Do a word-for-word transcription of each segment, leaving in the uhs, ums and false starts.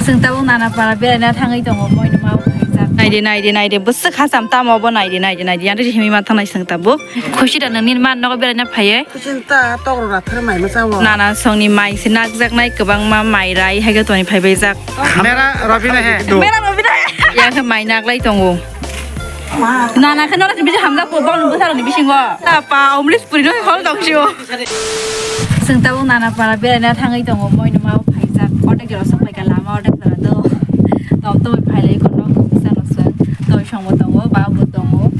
Chwng tabuk nana para beraina thangwi tongo, moino ma phaijak. Naidi, naidi, naidi, bwswk hacham tamo bo, naidi, naidi, naidi, yang himwi ma thangnai chwng tabuk. Khusi da nangni ma nogo beraina phaiwi. Khusi ta tokro ra thar mai ma chao. Nana songni mai se nakjaknai kwbangma mai rai hai khe toni phaibaijak. Mera Robina hai. Mera Robina hai. Yang khe mai naklai tongo. Nana khe nora bisi hamjak po bong bwsarokni bisingo. Ta pa omlis puri no hol tong sio. Chwng tabuk nana para beraina thangwi tongo, moino ma phaijak. Ordek jora sok paikha lama, ordek jora do. Tom tom phailai kono kisa no chwng. Toi songbo tongo, ba bo tongo.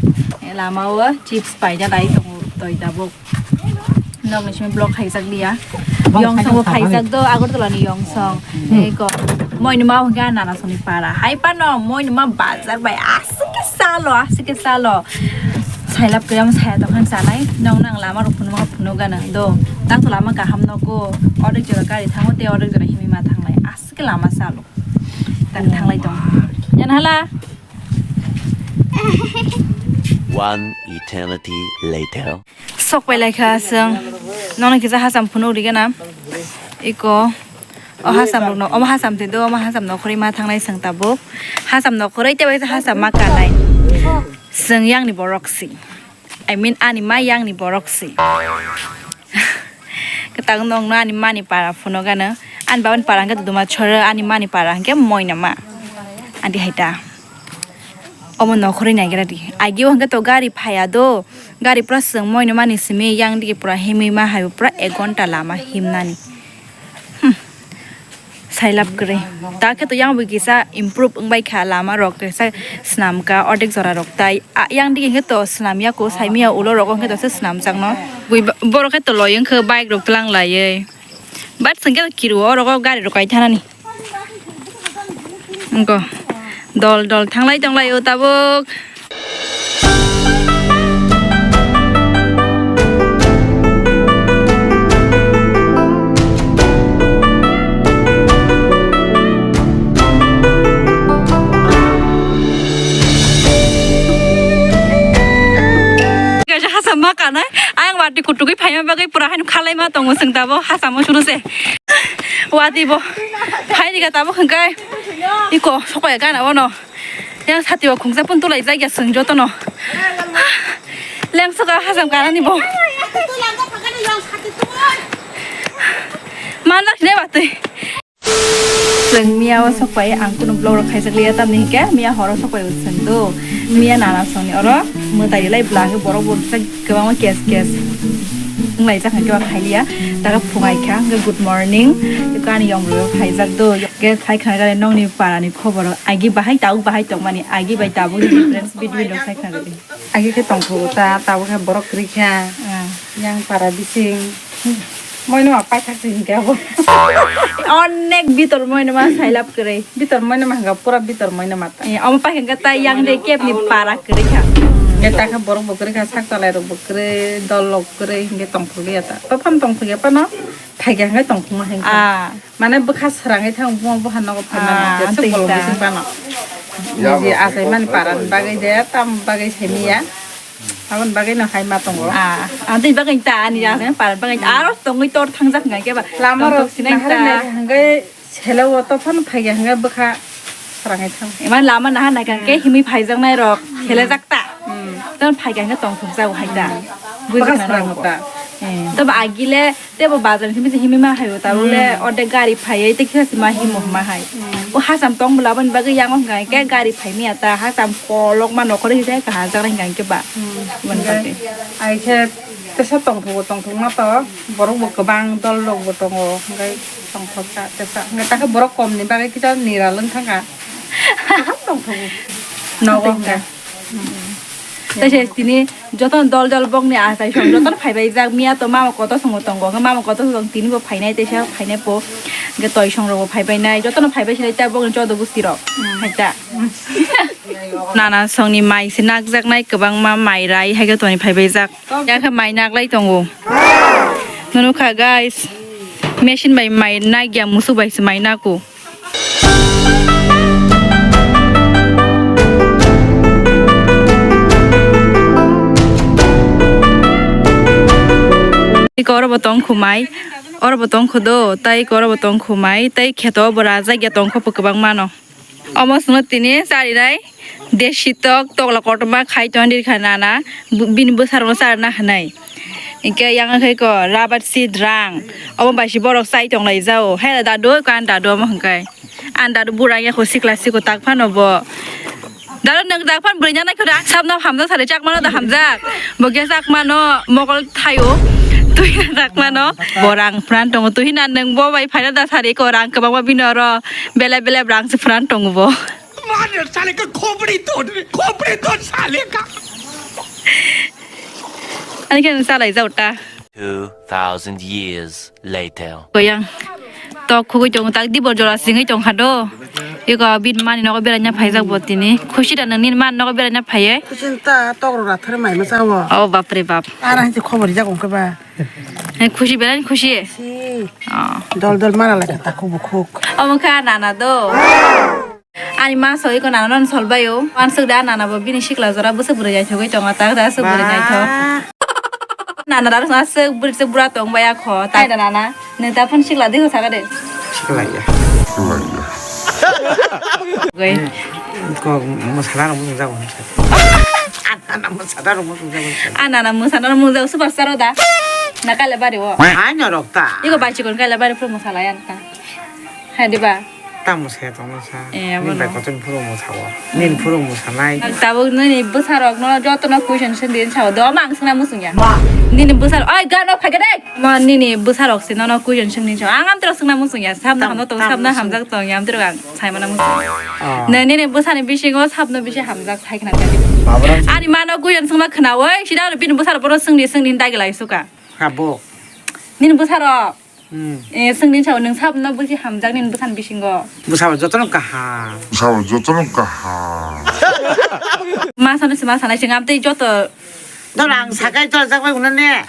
E lama o chips paina dai tongo, toi tabuk. Nokni simi block khaijak liya. Yongsong bo khaijak do, Agartala ni Yongsong. Eko, moino ma hwnkhe nana songni para. Hai pano moino ma bazar bai aswk khe salo, aswk khe salo. Sailap khe omo saya tokhan sanai. Nong nang lama rok phunuk ma phunuk gana do. Tang to lama kaham nogo. Ordek jora gari thango, tei ordek jora himwi ma thanglai. Aswk khe lama salo. Tang thanglai tong. Yan hala. One eternity later. Sok pai lai kha chwng. Nono kisa hacham phunuk ri gana. Iko. O hacham rok no, omo hacham twi do, omo hacham nokhorwi ma thangnai chwng tabuk. Hacham nokhorwi tei bai hacham ma kanai. Chwng yang ni borok si. I mean, ani ma yang ni borok si. Kwtal nokno ani mani para phunukgano. Ani babani para hwnkhe Duduma Chhoro, ani mani para hwnkhe Moinama. Adi hai ta. Omo nokhorwi naigra di. Agio hwnkhe to gari phaiya do. Gari pura chwng Moinamani simi yang digi pura himwi ma hai pura ek ghonta lama himnani. Hmm. Sailap kwrwi. Ta khe to yang bo kisa improve wngbai kha lama rok kisa swnam ka ordek jora rok tai. A, yang digi hwnkhe to swnam ya ko, saimaya ulo rogo hwnkhe to se swnamjakno. Bui ba-, borok khe to loi wngkhe bike rok tlang laiwi. But hwnkhe to kiru o rogo gari rok kai thanani. Wngkho. Dol dol thanglai tonglai o tabuk. Kaisa hacham ma kanai, ayang watwi kutukwi phaima bagwi pura haino khalaima tongo chwng tabuk hachamo suru se. Watwi bo phaini kha tabuk hwnkhe iko sokya gana ono. Yang sati o khungsa pun tulai jak ya chwng jotono. Lengsoka hacham kanani bo. Manjak sini watwi. Chwng miya o sokpai ang kunu vlog rok khaijak liya tamni hwnkhe miya horo sokpai o chwng do. Miya nana songni oro mwtai lai bwla hwnkhe borok bo kisa kwbangma kes kes wnglaijak hwnkhe o khailiya. Daga phungai kha hwnkhe good morning. Eko ani yom rok khaijak do. Hwnkhe khai khna gale nokni para ni khobor agi bahai tabuk bahai tongmani agi bai tabuk ni difference between rok khai khna gale. Agi khe tongthogo ta, tabuk khe borok kwrwi kha. Ah. Yang para bising. Moinoma paithak se hinkhe abo. Onek bitor moinoma sailap kwrwi. Bitor moinoma hwnkha pura bitor moinoma ta. Eh, omo paikha hwnkhe ta yang de kebni para kwrwi kha. Hwnkhe ta khe borok bo kwrwi kha, sak talai rok bo kwrwi, dol rok kwrwi hinkhe tongthokliya ta. Tophano tongthokya phano phaikha hwnkhe tongthokma hinkha. Ah. Mane bwkha srangwi thang buma buha nogo phaimani. Ah, jeswk tei bolong ta. Bising phano. Niji achaimani parani bagwi de tam bagwi simiya. Aboni bagwi no hai ma tongo. Ah, ah, tei bagwi ta ani achaimani parani bagwi ta aro tongwi tor thangjak hwnkha khe ba. Lama rok tongthok sinai nahar ta. Nai hwnkhe selo o tophano phaikha hwnkhe bwkha srangwi thang. Iman lama nahar naikha hwnkhe himwi phaijaknai rok selejak ta. Hmm. Tamo phaikha hwnkhe tongthokjago hai ta. Hmm. Bwkha srangwi ta. Eh, tamo agile Tei bo bazar ni simi se himwi ma hai o, tabuk le ordek gari phaiwi tei kisa se ma himo hwnma hai. O hacham tong bwla aboni bagwi yango hwnkha hwnkhe gari phai maya ta, hacham kolokma nokhorwi se kaham jaknai hwnkha hwnkhe ba. Aboni bagwi. Ai khe tesa tongthogo, tongthokma to borok bo kwbang dol rok bo tongo, hwnkhe tongthok ta tesa. Hwnkhe ta khe borok kom ni bagwi kisa nira wng thangkha. Kwbang tongthogo. Nogo hwnkhe. Tei se tini jotono dol dol bokni achai song jotono phaibai jak, miya to mama kotor songo tongo, hwnkhe mama kotor song tini bo phainai, teisa phainai po, hwnkhe toi song rok bo phaibai nai, jotono phaibai sinai ta bokni chodo busti rok hai ta. Nana songni mai se nakjaknai kwbangma mai rai hai khe toni phaibai jak, ya khe mai naklai tongo, nunu kha guys, machine bai mai nak ya, musuk bai se mai nako. Iko oro bo tong khumai. Oro bo tongkho do, tai oro bo tongkho mai, tai kheto bo rajak ya tongkho bo kwbang mano. Omo swngo tini charinai desi tok tokla kotorma khai tongdi kha nana, bu-, bini bwsarokno charna hinwi. Hinkhe yang khe ko rubber seed rang, omo bai se borok chai tonglaijao. Hela dadu, kan dadu omo hinkhai. An dadu burang ya kho sikla siko tak phano bo. Dadu nwng tak phan bwrwi nang nai kho da. Sabno hamjak sari chak mano da hamjak. Bo khe chak mano mokol thaio. Twi na chak mano. Bo rang pran tongo. Twi na nwng bo bai phaina da sari ko rang kwbangma bini oro bele bele rang se pran tongo bo. मार साले का खोपड़ी तोड़ दे, खोपड़ी तोड़ साले का। Ani khe nwng salai jao ta. Two thousand years later. Koyang. Tok khugui tongo, tak dibor jora singui tongkha do. Iko bini mani nogo beraina phaijak bo tini. Khusi da nini mani nogo beraina phaiye. Khusi ta tok rok rathar mai ma sao. Oh, bap re bap. Ara hinti khobor jak ongkhe ba. He, khusi berain khusi. Si. Oh. Dol dol mana lai ta khuk khuk. Omo kha nana do. Ani ma soi ko nana non sol bai o. Wan suk da nana bo bini sikla jora bwswk bwrwi jai thogwi tongo ta da suk bwrwi jai thok. Nana da suk bwrwi se bura tong bai akho. Tai da nana. Neta phun sikla dikho saka de. Sikla ya. Goi. Ko masala ro mung jago. Ana masala ro mung jago. Ana na masala ro mung jago super star da. Na kale bari o. Ai no rok ta. Iko bai chikon kale bari pro masala yan ta. Hai diba. Tamo se tongma sa. Eh, nini abono. Bai kotor phuru mo sao. Nini phuru mo sanai. Tabuk nini bwsarokno jotono question swngdi sao. Do ma ang swngna muchungya. Ma. Nini bwsarok, oi gano phage de. Ma nini bwsarok se nono question swngdi sao. Ang amtero swngna muchungya. Sabna hamjak tong, sabna hamjak tong. Amtero ang saimana muchungya. Ah. Ne nini bwsani bisingo sabno bisi hamjak thai khna thai. Ani mano question swngna khna oi. Sida bini bwsarok bono swngdi swngdi dagi lai suka. Abo. Nini bwsarok. Hmm. Eh, swngdi sao nwng sabno busi hamjak nini bwsani bisingo. Bwsarok jotono kaham. Bwsarok jotono kaham. Masano se masanai se ngamtwi joto. Dol ang sakai joljak bai unane.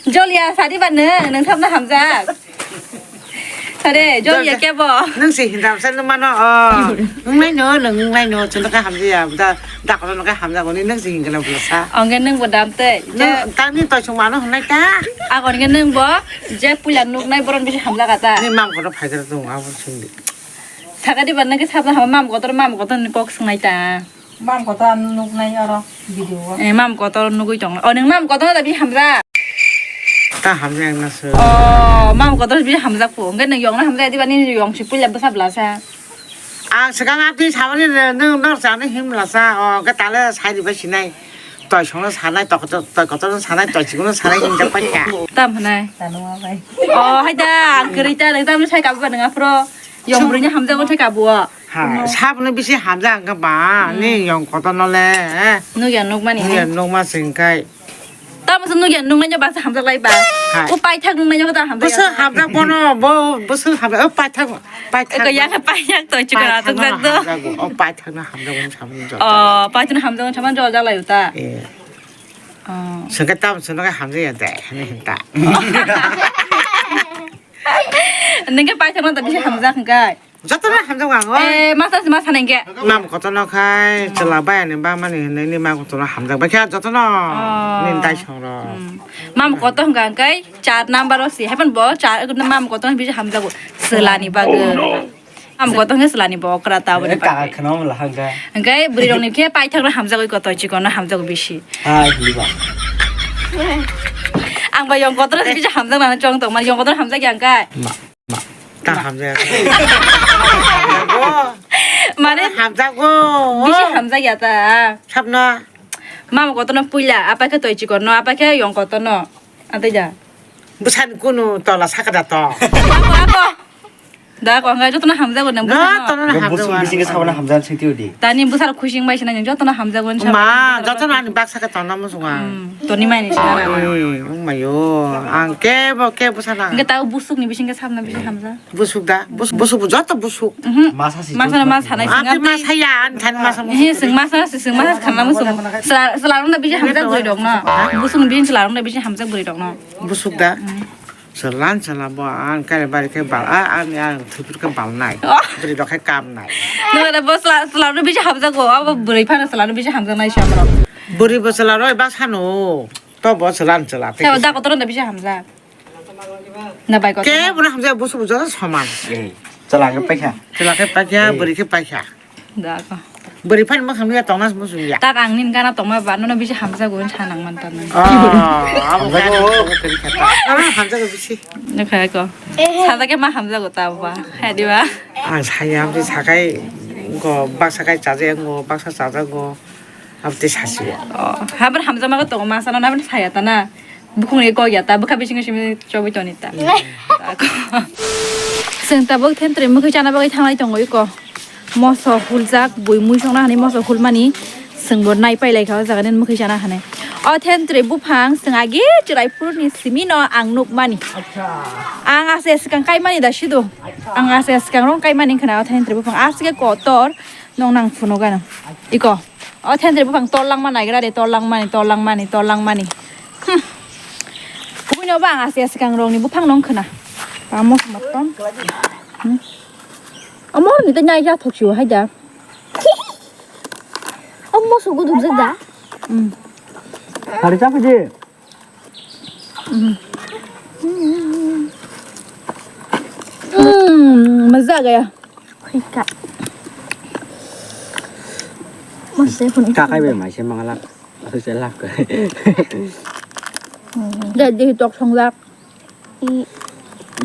Jolia sadi ba nwng, nwng sabno hamjak. Sare, jolia kebo. Nwng se hindam sa nwng mano. Oh. Nwng nai no, nwng nai no, chwng ka hamjaya. Da, da ko no ka hamjak oni nwng se hingna bwlasa. Onge nwng bo dam tei. Nwng tangni toisong mano hwnai ta. Agon ge nwng bo je puila nuknai boron bisi hamjak ata. Ni mam kotor phaidar tong abo sindi. Sakadi ban nang ke sabna hama mam kotor, mam kotor ni kok swngnai ta. Mam kotor ang nuknai oro video o. Eh, mam kotor nugui tong. O nwng mam kotor da bi hamjak. Ta hamjak na se. O mam kotor bi hamjak po. Nge nwng yong na hamjak di ba ni yong si puila bwsa bwlasa. Ang swkang abdi sabani nwng nor sani himlasa, o khe tale sairi bai sinai. Toisongno sanai, tokoto-, toikotorno sanai, toichikno sanai hingjak pai kha. Tam hwnai? Tano ma bai. O hai da, ang kwrwi ta, nwng tamni sai kabu ba nwng aphro. Yong bwrwini hamjago thai kabu o. Ha, sabno bisi hamjak ang kha ba, ni yong kotorno le. Nukya nukmani. Nukya nukma singkai. Tamo se nukya nuknai no basa hamjak lai ba. Hai. O paithak nuknai no ta hamjak. Bwswk hamjak bono, bo bwswk hamjak, o paithak, paithak. Eko ya khe paithak to chikon atuk jak do. Hamjago, o paithak no hamjago ni samung jol. O, paithak no hamjago ni samung jol jak lai uta. Eh. O. Sengke tamo se nokha hamjak ya de, hani hinta. Nengke paithak no ta bisi hamjak hingkai. Jotono hamjak ang, oi. Eh, masa se masa nengke. Mam kotorno khai, chwla bayani bamani hinwi ni mam kotorno hamjak bai khe jotono. Oh. Nini dai songro. Hmm. Mam kotor hwnkha hwnkhe char number o si. Haiphano bo char, mam kotor bisi hamjago. Chwlani bagwi. Mam kotor hwnkhe chwlani bo okra ta boni bagwi. Kaka khwna wng la hwnkha. Hwnkhe bwrwi rokni khe paithakno hamjagwi kotor chikonno hamjago bisi. Hai, hiliba. Ang bai yong kotor bisi hamjak nang chong tong mani yong kotor hamjak yang kai. Ma. Ma, ta hamjak. Mane hamjago. Bisi hamjak ya ta. Sabna. Mama kotorno puila, apa khe toi chikonno, apa khe yong kotorno. Atai da. Bwsani kunu tola sakada to. Ako, ako. Da ko ngai jotono hamjago nang. Na, bwsano. Tono na hamjago. Busung bising ke sabana hamjak sing tiyo di. Tani bwsar khusing bai sina jotono hamjago. Ma, jotono ani baksa khe tonna musunga. Hmm. Toni mai ni sina. Hmm, mayo. Ang kebo, kebo sana. Nge tau busuk ni bising ke sabna bising hamja. Busuk da? Bus-, busuk, joto busuk. Mhm. Masa si masa na masa nai. Ati singa masa ya, an than masa. He sing masa, sing masa khana musu. Sela, sela rong da biji hamjak buri dok na. Busuk ni bising sela rong da biji hamjak buri dok na. Busuk da? Hmm. Selan sela bo an kare bari ke bal, a, an, an thupur ke bal nai. Oh. Buri dok ke kam nai. No da bos sela, sela rong da biji hamjak go. Abo buri phana sela rong da biji hamjak nai shamro. Buri bo sela roi bas hano. To bo chwla chwla. Sabo da kotor da bisi hamjak. Na bai ko. Ke buna hamjak busu busu soman. Eh, chala ke paikha. Chala ke paikha, bwrwi ke paikha. Da ko. Bwrwi phan ma khamya tongna busu ya. Tak ang nin gana tongma ba nono bisi hamjago wng sanang man tong. Ah, hamjago. Abo hamjago bisi. Nokha ko. Sada ke ma hamjago ta ba. Hai di ba. Ang saya bisi sakai go baksa kai chaje go baksa chaje go. Abte sasi. Oh, habar hamjama ko tongo masa no nabar saya ta na. Bukhung ni kok ya ta bukha bising simi chobwi toni ta. Seng tabuk thentre mukhi chana bagwi thanglai tongo iko. Moso huljak bui mui songna hani moso hulmani. Sengbo nai pai lai kha o jaga nin mukhi chana hani. O thentre buphang seng agi chwrai purni simi no ang nuk mani. Ang ase swkang kai mani da sido. Ang ase swkang rong kai mani khna o thentre buphang asike kotor nong nang phunuk ano. Iko. O thentre buphang tol langma naigra de, tol langmani, tol langmani, tol langmani. Hmm. Kubui no ba ang ase swkang rong ni buphang nong khna. Amo smaton. Hmm. Amo ni te nai ja thok siwa hai da. Amo so guduk je da. Hmm. Hari chak je. Hmm, मजा आ गया। Khika. Masa phone. Kakai be mai se mangalak. Asu se lak. Dadi tok songlak.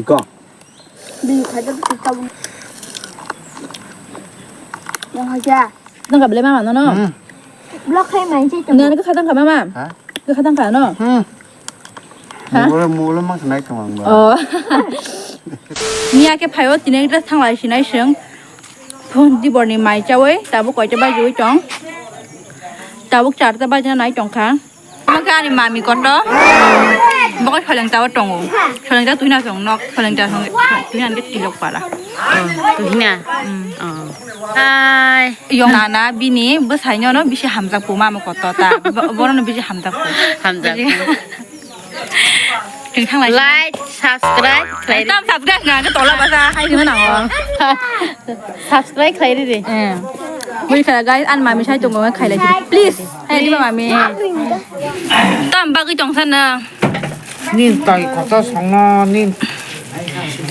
Iko. Bini khaida bisi tabung. Yang haja. Nang ka belai mama no no. Hmm. Blok khai mai se. Nang ka khatang ka mama. Ha? Ka khatang ka no. Hmm. Ha? Mula mula mas nai tong ang ba. Oh. Ni ake phayo tine kita thanglai sinai seng. Phone di borni mai chawi tabuk koita bajiwi tong. Tabuk charta bajana nai tong kha. Omo khe ani mami koto. Bo khe soleng tawo tongo. Soleng ta tuhina song nok, soleng ta song tuhina ke tilok para. Oh, tuhina. Hmm. Oh. Hai. Yong nana bini bwsai nyono bisi hamjak po mama koto ta. Bo-, bono no bisi hamjak po. Hamjak po. Thanglai. Like, subscribe khlai. Tam subscribe na ke tola basa hai dino nango. Subscribe khlai ri de. Eh. Bui khala guys, an mami sai tongo khailai. Please. Hai diba mami. Tam bagwi tong sana. Nin tai kota songo nin.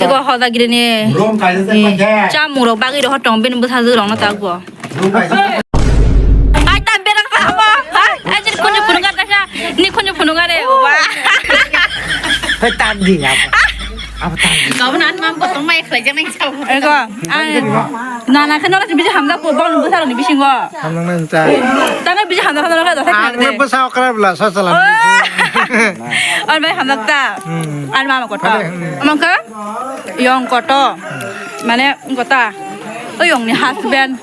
Tiko hoda gire ni. Rom kaisa se paja. Chamung rok bagwi rok tong ben bwsa jwk rok no tak bo. Rom kaisa. Ai tam berang sa bo. Ha? Ai jin kunju phunung ka sa. Ni kunju phunung are. Wa. Hai tam di ya. Apa tam di? Kau nan mam ko tong mai khlai jang nang chau. Ego. Ai. Nana kheno na bisi hamjak po bang bwsa rok ni bisingo. Hamnang nang cha. Tangwi bisi hamjak hamjak kha. Ang ne bwsa okra bla sa salam. Ar bai hamjak ta. Hmm. Ar mama koto. Amang kha? Yong koto. Mane kota. O yong ni husband.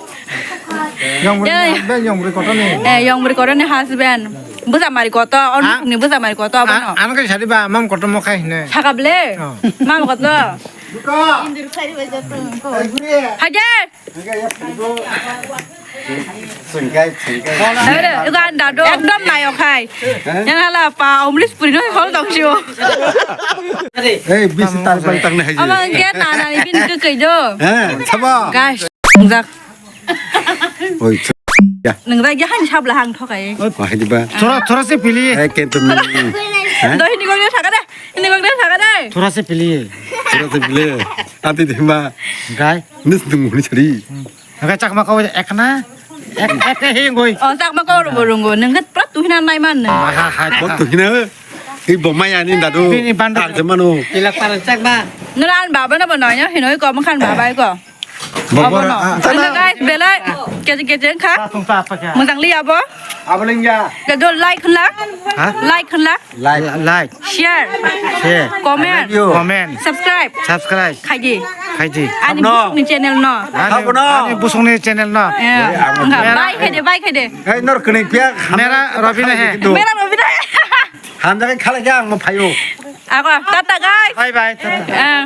Yong bri husband, yong bri koto ni. Eh, yong bri koto ni husband. Bwsa mari koto, on ni bwsa mari koto abono. Ano kai sadi ba mam koto mo khai hine. Saka ble. Mama koto. Hajar. Sengkai, sengkai. Ayo, ego anda do. Ekdom nayok hai. Yang hala pa omlis puri no hol tong sio. Eh, bisi tal pal tang na hai. Ama ge nana ni bin ke kai do. Eh, sabo. Guys, jak. Oi, ya. Nang da ge han sab la hang thokai. Wah, di ba. Thora, thora se pili. Eh, ke tum. Doi ni gong sakade. Ni gong sakade. Thora se pili. Thora se pili. Ati di ma. Gai. Nis dung ni chari. Nang chakma kau ekna. Ek, ek, he ngoi. Oh, chakma kau ro borungo. Nang kat plat tuhina nai man. Ha, ha, ha. Kot tuhina. Hi bomai ani dadu. Bini bandu. Tar jemano. Tilak tar chakma. Nang an baba na bono ya, hinoi ko mangkhan baba ko. Baba. Abono. Ano guys, belai. Keje keje kha. Mujang li abo. Aboling ya. Kedo like hla. Ha? Like hla. Like. Like. Share. Share. Comment. I love you. Comment. Subscribe. Subscribe. Khaidi. Khaidi. Ani Habno. Ni channel no. Ani, Habno. Ani busung ni channel no. Ya. Enggak. Mera. Bye khaidi, bye khaidi. Hey, nor kene pia. Mera Robina hai. Mera Robina hai. Hamjak khala kya ang phayo. Ako, tata guys. Bye bye. Tata. Eh.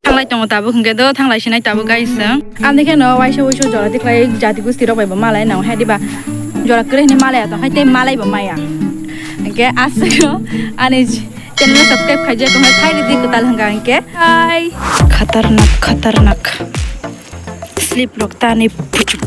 Thanglai tongo tabuk hwnkhe do, thanglai sinai tabuk guys. Ang dekhe no waisa waisa jora tikhlai jati gusti rok bai bo malai nang hai diba. Jora kwrwi hwnwi malai tong hai tei malai bo maya. Hwnkhe aswk no ani channel no subscribe khaijak tong hai khai ridi kwtal hwnkha hwnkhe. Hai. Khatarnak, khatarnak. Sleep rok tani puchuk.